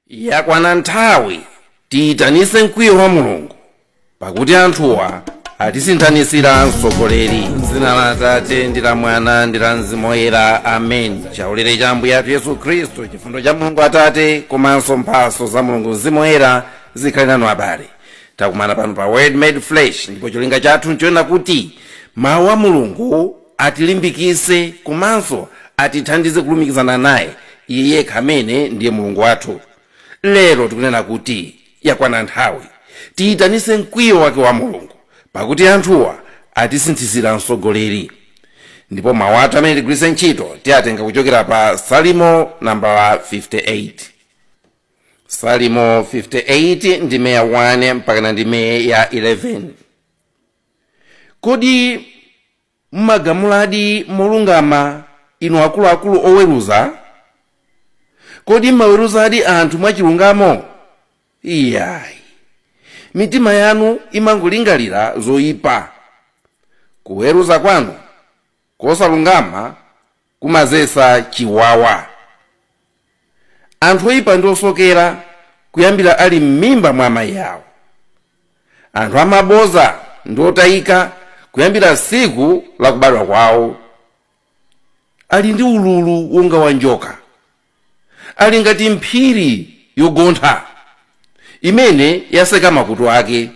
Yakwana nthawi tiyitanise mkwiyo wa Mulungu, pakuti anthuwa atisinthanisira mtsogoleri. M'dzina la Atate ndi la Mwana ndi la Mzimu Woyera, amen. Chaulere cha Ambuye athu Yesu Khristu, chifundo cha Mulungu Atate komanso mphatso za Mulungu Mzimu Woyera zikhale nanu abale. Takumana pano pa Word Made Flesh, ndipo cholinga chathu nchoona kuti mawu a Mulungu atilimbikise komanso atithandize kulumikizana naye iye yekha amene ndiye Mulungu wathu. Lero tikunena kuti yakwana nthawi tiyitanise mkwiyo wake wa Mulungu, pakuti anthuwa atisinthisira mtsogoleri. Ndipo mawu athu amene tigwiritse ntchito tiyatenga kuchokera pa Salimo nambala 58. Salimo 58 ndime ya 1 mpakana ndime ya 11. Kodi mmagamuladi molungama inu akuluakulu oweruza? Kodi mmaweruzadi anthu mwachilungamo? Iyayi, mitima yanu imangolingalira zoyipa. Kuweruza kwanu kosalungama kumazesa chiwawa. Anthu oyipa ndi osokera kuyambira ali m'mimba mwa amayi awo. Anthu amaboza ndi otayika kuyambira tsiku la kubadwa kwawo. Ali ndi ululu wonga wa njoka. Ali ngati mphiri yogontha imene yaseka makutu ake,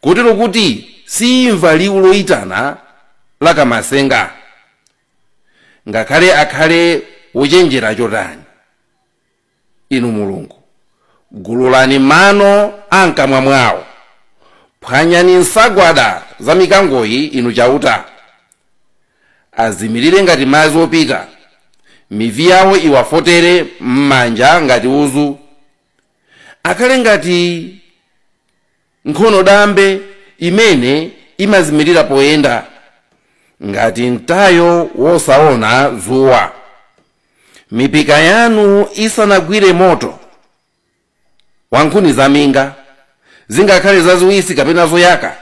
kotero kuti siyimva liwu loyitana la kamasenga, ngakhale akhale wochenjera chotani. Inu Mulungu, gululani mano a mkamwa mwawo, phwanyani nsagwada za mikangoyi inu Chauta. Azimirire ngati madzi opita, mivi yawo iwafotere m'manja ngati uzu. Akhale ngati nkhono dambe imene imazimirira poyenda, ngati mtayo wosaona dzuwa. Mipika yanu isanagwire moto wa nkhuni zaminga, zingakhale zaziwisi kapena zoyaka,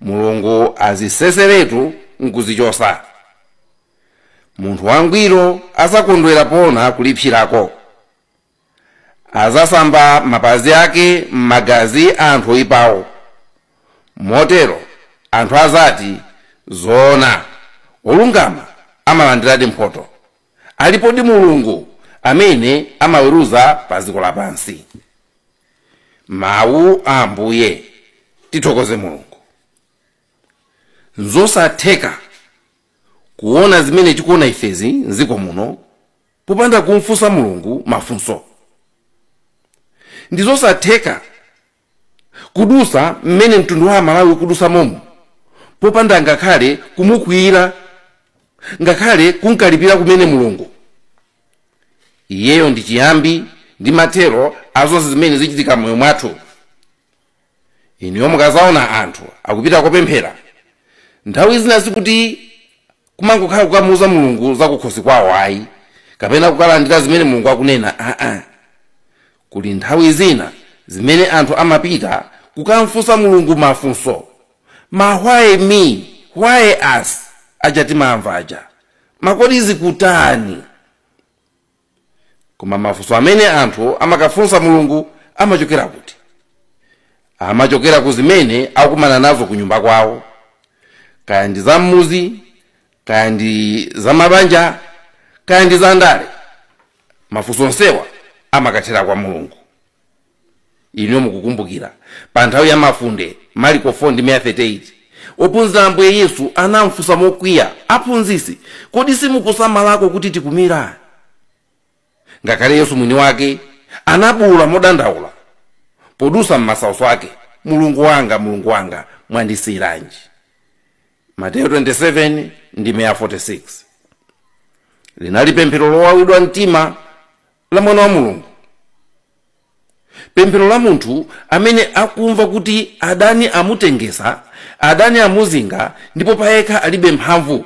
Mulungu aziseseretu nkuzichosa. Munthu wangwiro azakondwera pona kulipsirako. Azasamba mapazi ake m'magazi a anthu oyipawo. Motero anthu azati, zoona, olungama amalandiradi mphoto. Alipodi Mulungu amene amaweruza pa dziko lapansi. Mawu a Ambuye. Tithokoze Mulungu. Nzosatheka kuona zimene tikuona ifezi mdziko muno popanda kumfunsa Mulungu mafunso. Ndizosatheka kudusa mmene mtundu wa Malawi ukudusa momo popanda ngakhale kumukwiyira, ngakhale kunkalipira kumene Mulungu. Iyeyo ndi chiyambi ndi mathero a zonse zimene zichitika m'moyo mwathu. Inuyo mukazaona anthu akupita kopemphera, nthawi zina sikuti kumangokhala kukamuuza Mulungu za kukhosi kwawo ayi, kapena kukalandira zimene Mulungu akunena aa. Kuli nthawi zina zimene anthu amapita kukamfunsa Mulungu mafunso. Ma why me, why us aja timamva aja, makodi zikutani? Koma mafunso amene anthu amakafunsa Mulungu amachokera kuti? Amachokera ku zimene akukumana nazo ku nyumba kwawo, kaya ndi za mmuzi, kaya ndi za mabanja, kaya ndi za ndale. Mafunso onsewa amakathera kwa Mulungu. Inu mukukumbukira pa nthawi ya mafunde, Marko 4 ndi 38, ophunzira Ambuye Yesu anamfunsa mokwiya, aphunzitsi, kodi simukusamalako kuti tikumira? Ngakhale Yesu mwini wake anabuwula modandaula podusa m'masautso ake, Mulungu wanga, Mulungu wanga, mwandisiyiranji? Mateyu 27 ndime ya 46. Linali pemphero lowawidwa mtima la mwana wa Mulungu, pemphero la munthu amene akumva kuti adani amutengesa, adani amuzinga, ndipo payekha alibe mphamvu.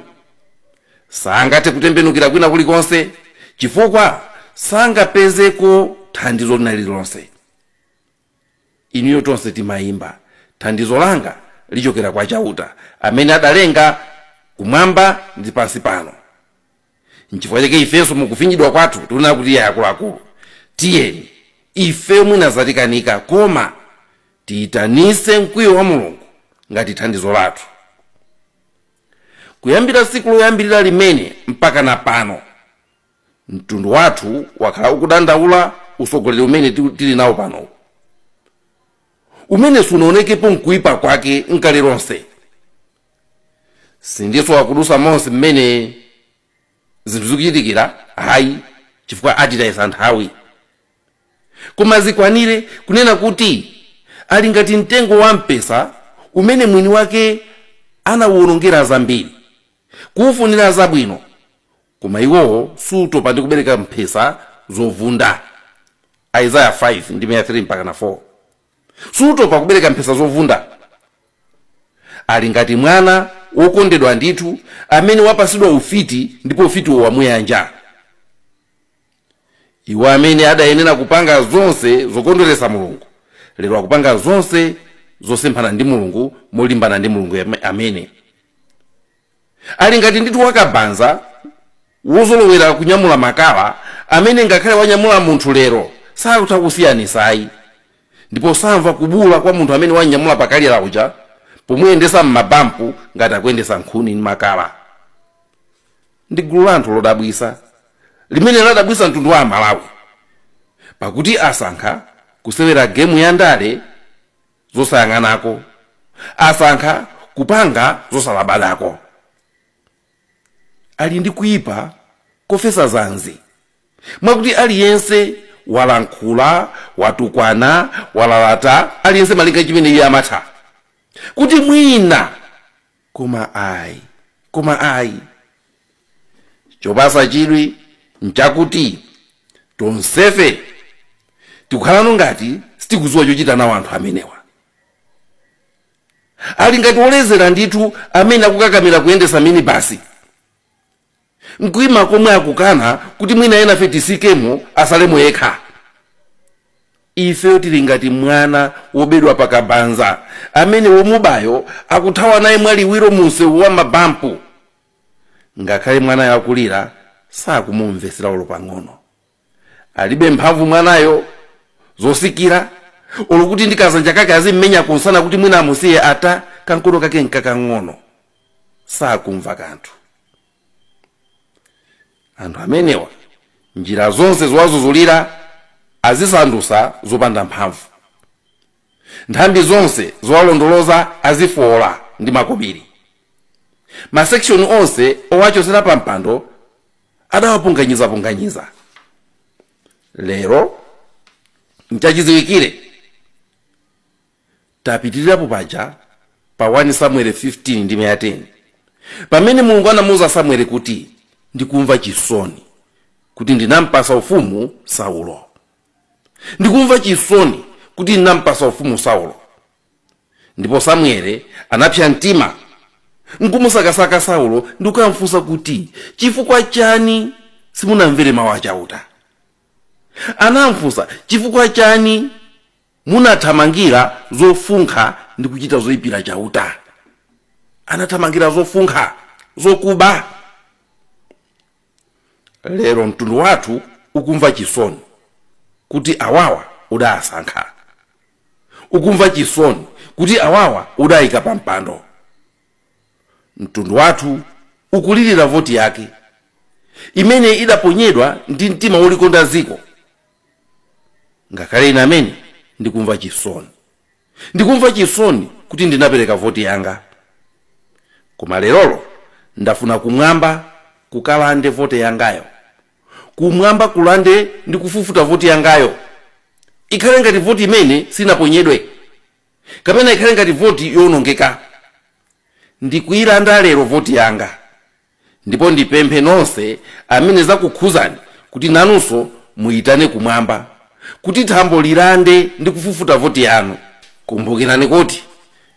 Sangathe kutembenukira kwina kulikonse chifukwa sangapezeko thandizo lina lililonse. Inuyo tonse timayimba, thandizo langa lichokera kwa Chauta amene adalenga kumwamba ndi pansi pano. Nchifukwa chake ifenso mukufinyidwa kwathu tikunena kuti iye akuluakulu, tiyeni Ife mwina zatikanika, koma tiyitanise mkwiyo wa Mulungu ngati thandizo lathu. Kuyambira tsiku loyambirira limene mpaka na pano, mtundu wathu wakhala ukudandaula usogoleri umene tili nawo pano, umene sunaonekepo mkuipa kwake nkale lonse. Sindiso wakudusa monse mmene zinthu zikuchitikira, hayi, chifukwa atitayisa nthawi. Koma zikwanire kunena kuti ali ngati mtengo wa mpesa umene mwini wake anawuwonongera zambiri, kuwufunira zabwino, koma iwowo sutopa ndi kubereka mphesa zovunda. Isaiah 5 ndi 3 mpaka na 4. Sutopa kubereka mphesa zovunda. Ali ngati mwana wokondedwa ndithu amene wapasidwa ufiti, ndipo ufitiwo wamuyanja. Iwo amene adayenera kupanga zonse zokondweretsa Mulungu, lero akupanga zonse zosemphana ndi Mulungu, molimbana ndi Mulungu amene. Ali ngati ndithu wakabanza wozolowera kunyamula makala, amene ngakhale wanyamula munthu lero sakutha kusiyanisayi, ndipo samva kubula kwa munthu amene wanyamula pakalira uja pomuyendesa m'mabampu ngati akuyendesa nkhuni ndi makala. Ndi gulu la anthu lodabwisa limene ladabwisa mtundu wa Amalawi, pakuti asankha kusewera gemu ya ndale zosayang'anako, asankha kupanga zosalabadako. Ali ndi kuipa kofesa zanzi, mwakuti aliyense walankhula, watukwana, walalata, aliyense malinga chimene iye amatha kuti mwina, koma ayi, koma ayi. Chopasa chidwi nchakuti tonsefe tikukhalano ngati sitikudziwa chochita nawo anthu amenewa. Ali ngati wolezera ndithu amene akukakamira kuyendesa minibasi, nkuima komwe akukana kuti mwina ena fe tisikemo asalemo yekha. Ife tili ngati mwana wobedwa pakabanza amene womubayo akuthawa naye mwaliwiro munsewu wa mabampu, ngakhale mwanayo akulira sakumumvesera ulo pang'ono. Alibe mphamvu mwanayo zosikira, olokuti ndi kazanja kake azimmenya kunsana kuti mwina amusiye ata kankono kake nkakang'ono, sakumva kanthu. Anthu amenewa njira zonse zowazuzulira azisandusa zopanda mphamvu, nthambi zonse zowalondoloza azifola ndi makobiri, masekshoni onse owachosera pa mpando adawapunganyizapunganyiza. Lero nchachidziwikire tapitirirapo paja pa 1 Samuel 15 ndi 10, pamene Mulungu anamuuza Samuel kuti ndikumva chisoni kuti ndinampasa ufumu Saulo. Ndikumva chisoni kuti ndinampasa ufumu Saulo. Ndipo Samuel anapsa mtima nkumusakasaka Saulo ndikukamfunsa kuti chifukwa chani simunamvere mawu achauta. Anamfunsa chifukwa chani munathamangira zofunkha ndi kuchita zoyipira chauta. Anathamangira zofunkha, zokuba. Lero mtundu wathu ukumva chisoni kuti awawa udasankha, ukumva chisoni kuti awawa udayika pa mpando. Mtundu wathu ukulirira voti yake imene idaponyedwa ndi mtima wolikonda ziko. Ngakhale ine amene ndikumva chisoni, ndikumva chisoni kuti ndinapereka voti yanga, koma lerolo ndafuna kumwamba kukalande voti yangayo, kumwamba kulande ndi kufufuta voti yangayo, ikhale ngati voti imene sinaponyedwe, kapena ikhale ngati voti yowonongeka. Ndikuyilanda lero voti yanga, ndipo ndipemphe nonse amene zakukhuzani kuti nanunso muyitane kumwamba kuti thambo lilande ndi kufufuta voti yanu. Kumbukirani kuti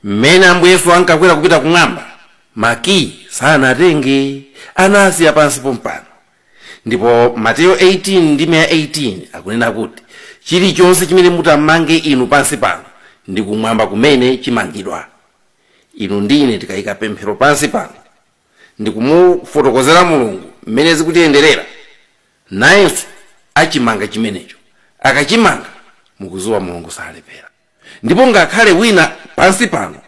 mmene Ambuye Yesu ankakwera kupita kumwamba, makiyi sanatenge, anasiya pansi pompano. Ndipo Mateyo 18 ndi 18 akunena kuti chilichonse chimene mutamange inu pansi pano ndi kumwamba kumene chimangidwa. Inu ndine tikayika pemphero pansi pano ndikumufotokozera Mulungu mmene zikutiyenderera, nayenso achimanga chimenecho. Akachimanga Mukuziwa Mulungu salepera. Ndipo ngakhale wina pansi pano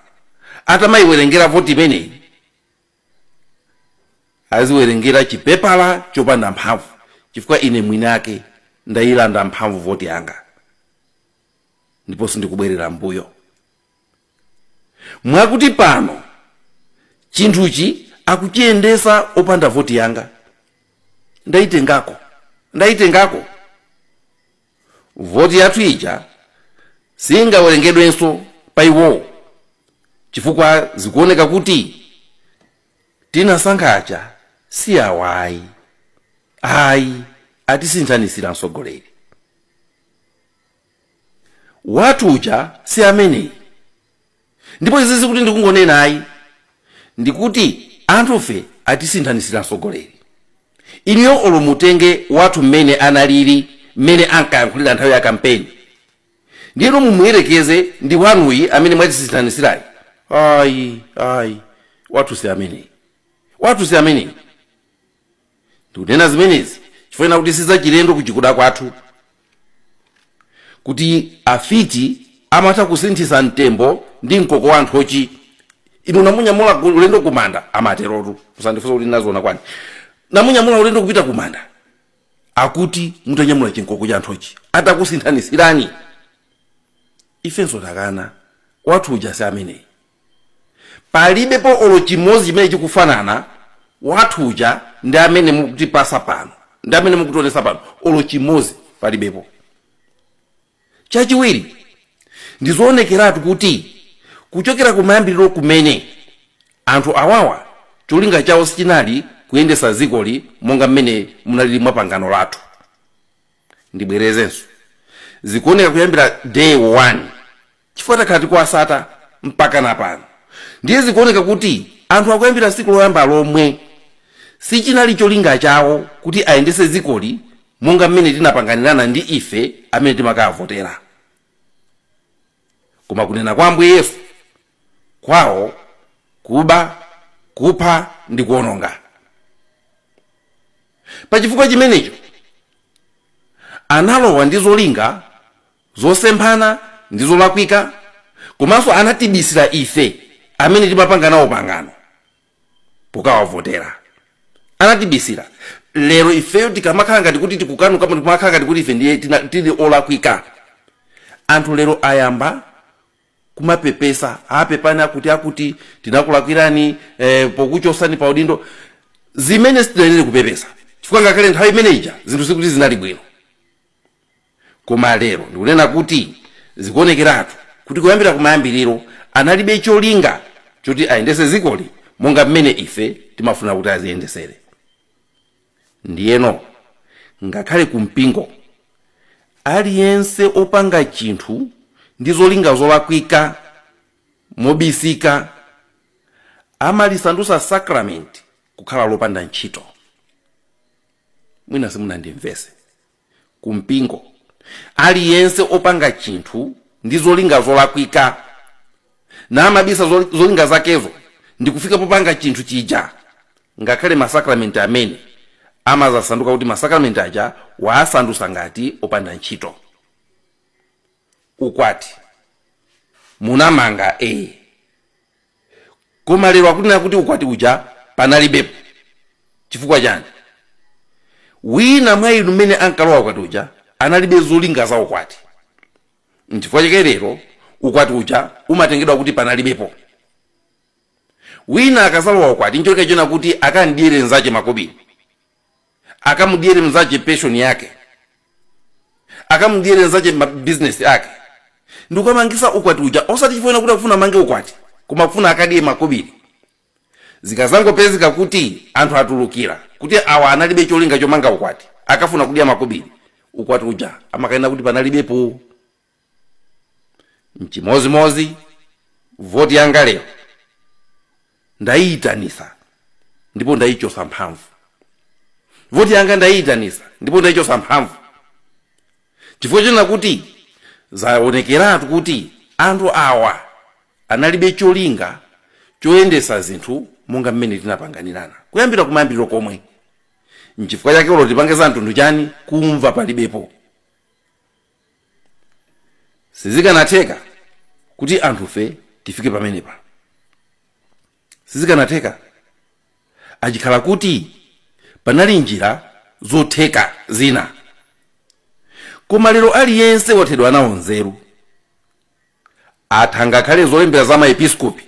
atamayiwerengera voti imeneyi, aziwerengera chipepala chopanda mphamvu, chifukwa ine mwinake ndayilanda mphamvu voti yanga, ndipo sindikubwerera mbuyo. Mwakuti pano chinthuchi akuchiyendesa opanda voti yanga, ndayitengako voti yathu ija singawerengedwenso pa iwowo, chifukwa zikuoneka kuti tinasankhacha si awayi ayi, atisinthanisira mtsogoleri wathu uja si ameneyi. Ndipo izi zikuti ndikungonena ayi, ndikuti anthufe atisinthanisira mtsogoleri. Iniyo olo mutenge wathu mmene analili, mmene ankayankhulira nthawi ya kampeni, ndiyeno mumuyerekeze ndi wanuyi amene mwatisinthanisirayi. Ayi ayi, wathu si ameneyi, wathu si ameneyi. Ndikunena zimenezi chifukwa kuti sizachilendo kuchikuda kwathu kuti afiti amatha kusinthisa mtembo ndi mkoko wa anthu. Inu namunyamula ulendo kumanda, amaterotu, musandifunse kuti nazoona kwani. Namunyamula ulendo kupita kumanda, akuti mutanyamula chinkoko cha anthuchi atakusinthanisirani. Ifenso takana, wathu uja si ameneyi. Palibepo olo chimodzi chimene chikufanana wathu uja ndi amene mukutipasa pano, ndi amene mukutionesa pano, olo chimodzi palibepo. Chachiwiri, ndizoonekeratu kuti kuchokera kumayambiriro kumene anthu awawa cholinga chawo sichinali kuyendesa dzikoli monga mmene munalili mwa pangano lathu. Ndibwerezenso, zikuoneka kuyambira day 1, chifukwa takhala tikuwasata mpaka napano. Ndiye zikuoneka kuti anthu akuyambira tsiku loyamba lomwe sichinali cholinga chawo kuti ayendese dzikoli monga mmene tinapanganirana ndi ife amene timakavotera. Koma kunena kwa Ambuye Yesu kwawo kuba, kupha ndi kuononga. Pachifukwa chimenecho analowa ndi zolinga zosemphana ndi zolakwika, komanso anatibisira ife amene timapanga nawo pangano pokawavotera, anatibisira. Lero ifeyo tikamakhala ngati kuti tikukanuka, timakhala ngati kuti ife ndiye tili olakwika. Anthu lero ayamba kumapepesa, apepani akuti tinakulakwirani pokuchosani pa udindo, zimene sitinayenere kupepesa, chifukwa ngakhale nthawi imene ija zinthu zikuti zinali bwino. Koma lero ndikunena kuti zikuonekeratu kuti kuyambira kumayambiriro analibe cholinga choti ayendese dzikoli monga mmene ife timafuna kuti aziyendesere. Ndiyeno ngakhale kumpingo aliyense opanga chinthu ndi zolinga zolakwika mobisika amalisandusa sacrament kukhala lopanda ntchito. Mwina simunandimvese. Kumpingo aliyense opanga chinthu ndi zolinga zolakwika na amabisa zolinga zakezo ndikufika popanga chinthu chija, ngakhale masakramenti amene amazasanduka kuti masakramenti aja waasandusa ngati opanda ntchito. Ukwati munamanga koma lero akunena kuti ukwati uja panalibepo. Chifukwa chani? Wina mwa inu mmene ankalowa ukwati uja analibe zolinga za ukwati. Nchifukwa chake lero ukwati uja umatengedwa kuti panalibepo. Wina akasalowa ukwati nchoke chona kuti akandidyere mzache makobiri, akamudyere mzache pension yake, akamudyere mzache business yake, ndikumangisa ukwati uja osati chifukwa kuti akufuna mange ukwati, koma kufuna akadye makobiri. Zikazangopezeka kuti anthu atulukira kuti awa analibe cholinga chomanga ukwati, akafuna kudya makobiri, ukwati uja amakaena kuti panalibepo. Mchimozimozi voti yanga lero ndayiyitanisa ndipo ndayichosa mphamvu. Voti yanga ndayiyitanisa ndipo ndayichosa mphamvu, chifukwa chonena kuti zaonekeratu kuti anthu awa analibe cholinga choyendesa zinthu monga mmene tinapanganirana kuyambira kumayambiriro komwe. Nchifukwa chake ulo tipange za mtundu chani kumva palibepo. Sizikanatheka kuti anthufe tifike pamenepa. Sizikanatheka achikhala kuti panali njira zotheka zina. Koma lero aliyense wathedwa nawo nzeru. Atha ngakhale zolembera za maepiskopi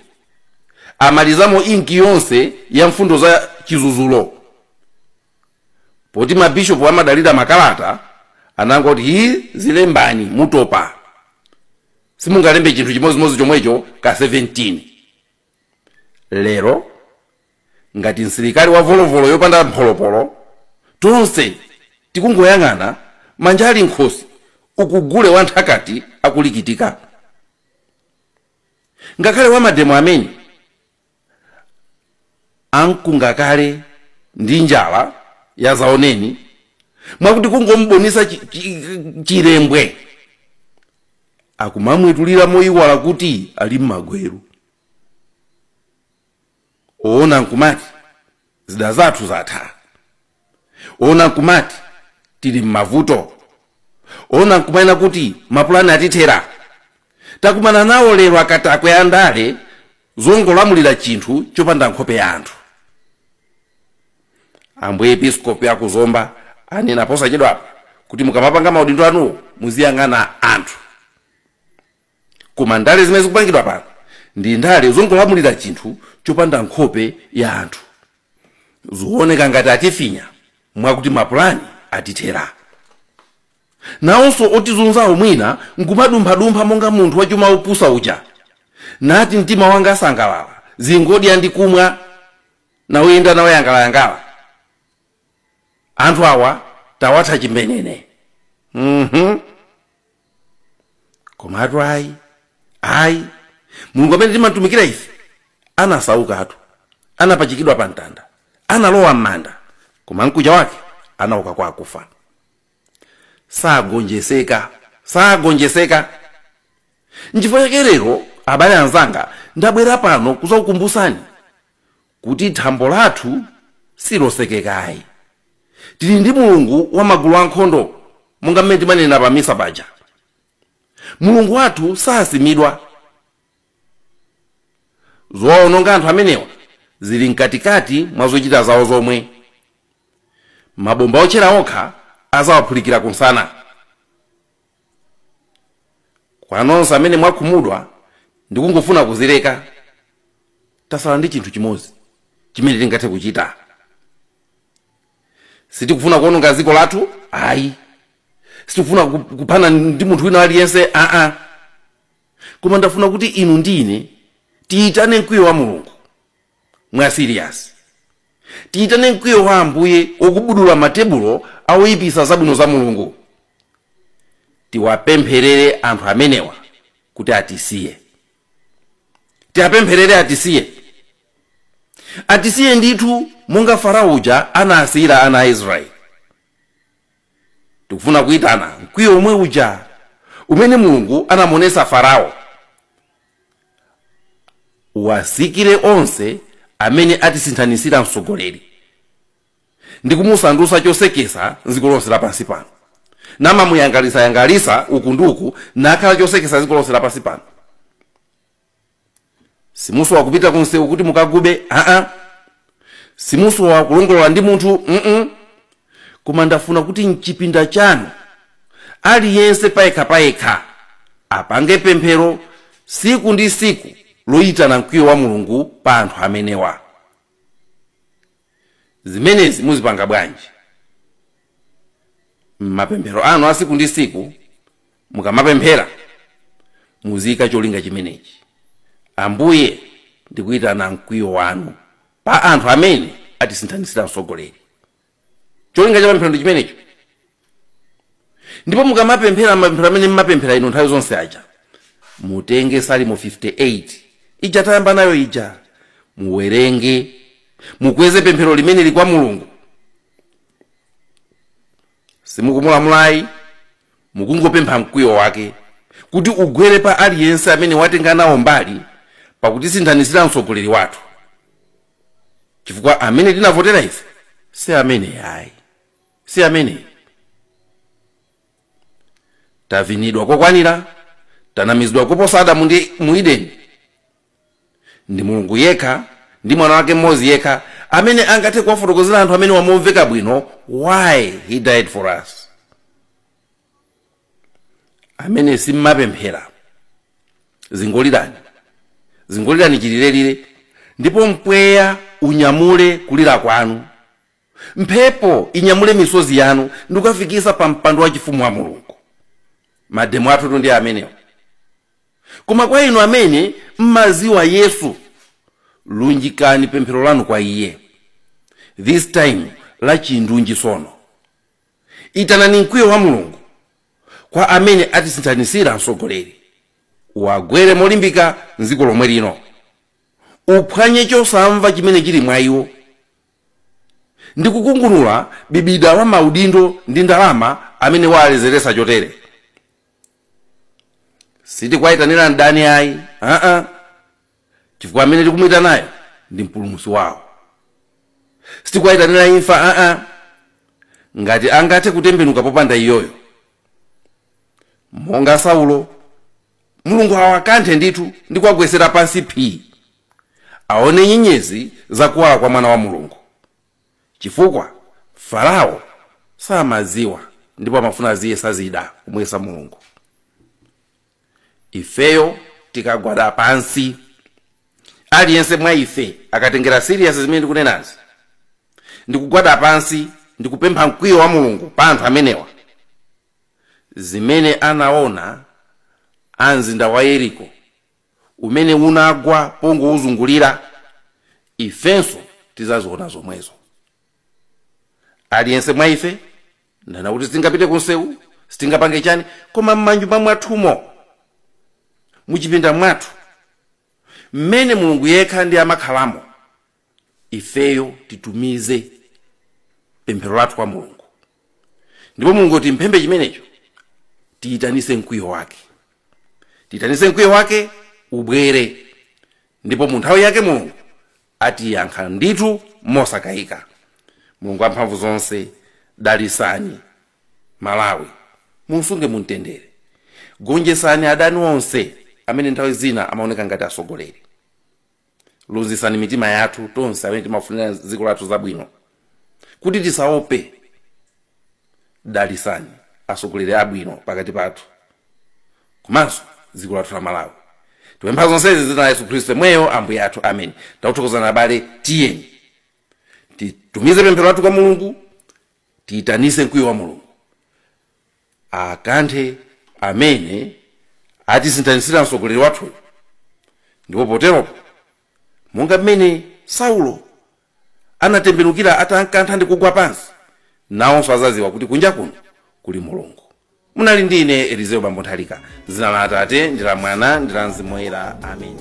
amalizamo inki yonse ya mfundo za chizuzulo. Poti mabishopu amadalira makalata, anangoti hi zilembani mutopa, simungalembe chinthu chimodzimodzi chomwecho ka 17. Lero ngati msilikali wa volovolo yopanda mpholopolo, tonse tikungoyang'ana manja ali nkhosi ukugule wanthakati akulikitika. Ngakhale wa mademo amene ankungakale ndi njala ya zaoneni, mwakuti kungombonisa chilembwe akumamwetulira moyiwala kuti ali mmagweru. Oona nkumati zida zathu zatha, oona nkumati tili mmavuto, oona nkumayena kuti mapulani atithera. Takumana nawo lero akatakwe andale zongolamulira chinthu chopanda nkhope ya anthu. Ambuye episkopi akuzomba anena posachedwapa kuti mukamapanga maudindo anuwo muziyang'ana anthu. Koma ndale zimene zikupangidwa pano ndi ndale zongolamulira chinthu chopanda nkhope ya anthu. Zioneka ngati atifinya mwakuti mapulani atithera. Nawonso otizunzawo mwina nkumadumphadumpha monga munthu wachuma opusa uja, nati mtima wanga asangalala, zingodya ndi kumwa, nawuyenda nawe yangalayangala. Anthu awa tawatha chimbenene. Komatu ayi Mulungu amene timatumikira ife anasaukatu, anapachikidwa pa mtanda, analowa m'manda, koma mkuja wake anauka kwa akufa. Sagonjeseka, sagonjeseka. Nchifukwa chake lero abale anzanga ndabwera pano kuzakukumbusani kuti thambo lathu silosekekayi. Tili ndi Mulungu wa magulu ankhondo, monga mmene timanena pa misa paja. Mulungu wathu sasimidwa. Zowaononga anthu amenewa zili mkatikati mwa zochita zawo zomwe. Mabomba otchera okha azawaphulikira kunsana. Kwa nonse amene mwakhumudwa ndikungofuna kuzileka, tasala ndi chinthu chimodzi chimene tingathe kuchita. Sitikufuna kuononga dziko lathu, ayi. Sitikufuna kuphana ndi munthu wina aliyense, aa. Koma ndafuna kuti inu ndi ine tiyitane mkwiyo wa Mulungu mwa serious. Tiyitane mkwiyo wa Ambuye wokubudula matebulo awoyipisa zabwino za Mulungu. Tiwapempherere anthu amenewa kuti atisiye. Tiwapempherere atisiye. Atisiye ndithu monga Farao uja anasiyira ana a Israeli. Tikufuna kuyitana mkwiyo omwe uja umene Mulungu anamuonesa Farao, wasikire onse amene atisinthanisira mtsogoleri ndi kumusandutsa chosekesa dziko lonse lapansi pano, namamuyangalisa-yangalisa uku ndi uku nakhala chosekesa dziko lonse lapansi pano. Simusowa kupita kunsewu kuti mukagube, aa. Simusowa kulongolola ndi munthu, Koma ndafuna kuti mchipinda chanu aliyense payekha payekha apange pemphero siku ndi siku loyitana mkwiyo wa Mulungu pa anthu amenewa. Zimenezi muzipanga bwanji? M'mapemphero anu a siku ndi siku mukamapemphera muziyika cholinga chimenechi: Ambuye, ndikuyitana mkwiyo wanu pa anthu amene atisinthanisira mtsogoleri. Cholinga cha pemphero ndi chimenecho. Ndipo mukamapemphera mapemphero amene mmapemphera inu nthawi zonse aja, mutenge Salimo 58 ija tayamba nayo ija, muwerenge, mukweze pemphero limeneli kwa Mulungu. Simukumulamulayi, mukungopempha mkwiyo wake kuti ugwere pa aliyense amene watenga nawo mbali pakutisinthanisira mtsogoleri wathu, chifukwa amene tinavotera ife si amene ayi, si amene. Tavinidwa kokwanira, Tanamizidwa kuposa Adamu ndi mu Edeni. Ndi Mulungu yekha ndi mwana wake mmodzi yekha amene angathe kuwafotokozera anthu amene wamomveka bwino why he died for us. Amene simmapemphera, zingolirani, zingolirani chililelile, ndipo mpweya unyamule kulira kwanu, mphepo inyamule misozi yanu ndikukafikisa pa mpando wa chifumu wa Mulungu. Mademo athu ndi amenewo. Koma kwa inu amene mmaziwa Yesu, lunjikani pemphero lanu kwa iye this time la chindunji sono. Itanani mkwiyo wa Mulungu kwa amene atisinthanisira mtsogoleri, wagwere molimbika mdziko lomwe lino, uphwanye chosamva chimene chili mwa iwo ndi kukungunula bibida wa maudindo ndi ndalama amene waalezeresa chotere. Sitikwayitanira mdani ayi, chifukwa amene tikumuyitanayo ndi mpulumutsi wawo. Sitikwayitanira imfa, ngati angathe kutembenuka popanda iyoyo. Monga Saulo, Mulungu awakanthe ndithu ndi kuwagwesera pansi phiri, aone nyenyezi zakuwala kwa mwana wa Mulungu, chifukwa Farao samaziwa ndipo amafuna ziye sazida kumuyesa Mulungu. Ifeyo tikagwada pansi, aliyense mwa ife akatengera serious zimene ndikunenazi, ndikugwada pansi ndikupempha mkwiyo wa Mulungu pa anthu amenewa, zimene anaona a mzinda wa Yeriko umene unagwa pongouzungulira, ifenso tizaziona zomwezo. Aliyense mwa ife, ndana kuti sitingapite kunsewu, sitingapange chani, koma m'manyumba mwathumo, muchipinda mwathu mmene Mulungu yekha ndi amakhalamo, ifeyo titumize pemphero lathu kwa Mulungu, ndipo Mulungu timphembe chimenecho, tiyitanise mkwiyo wake, tiyitanise mkwiyo wake ubwere, ndipo mu nthawi yake Mulungu atiyankha ndithu mosakayika. Mulungu wamphamvu zonse, dalisani Malawi, munsunge mumtendere, gonjesani adani onse amene nthawi zina amaoneka ngati asogoleri, luzisani mitima yathu tonse amene timafunira dziko lathu zabwino kuti tisaope. Dalisani asogoleri abwino pakati pathu komanso dziko lathu la Malawi. Tipempha zonsezi zina la Yesu Khristu mweyo Ambuye athu, amen. Takuthokozani abale, tiyeni titumize pemphero lathu kwa Mulungu, tiyitanise mkwiyo wa Mulungu akanthe amene atisinthanisira mtsogoleri wathuyo, ndipo poteropo monga mmene Saulo anatembenukira atankantha ndi kugwa pansi, nawonso azaziwa kuti kunja kuno kuli Mulungu. Munali ndi ine Elizeo Bambo Nthalika. Zina la Atate ndi la Mwana ndi la Mzimu Woyera, amen.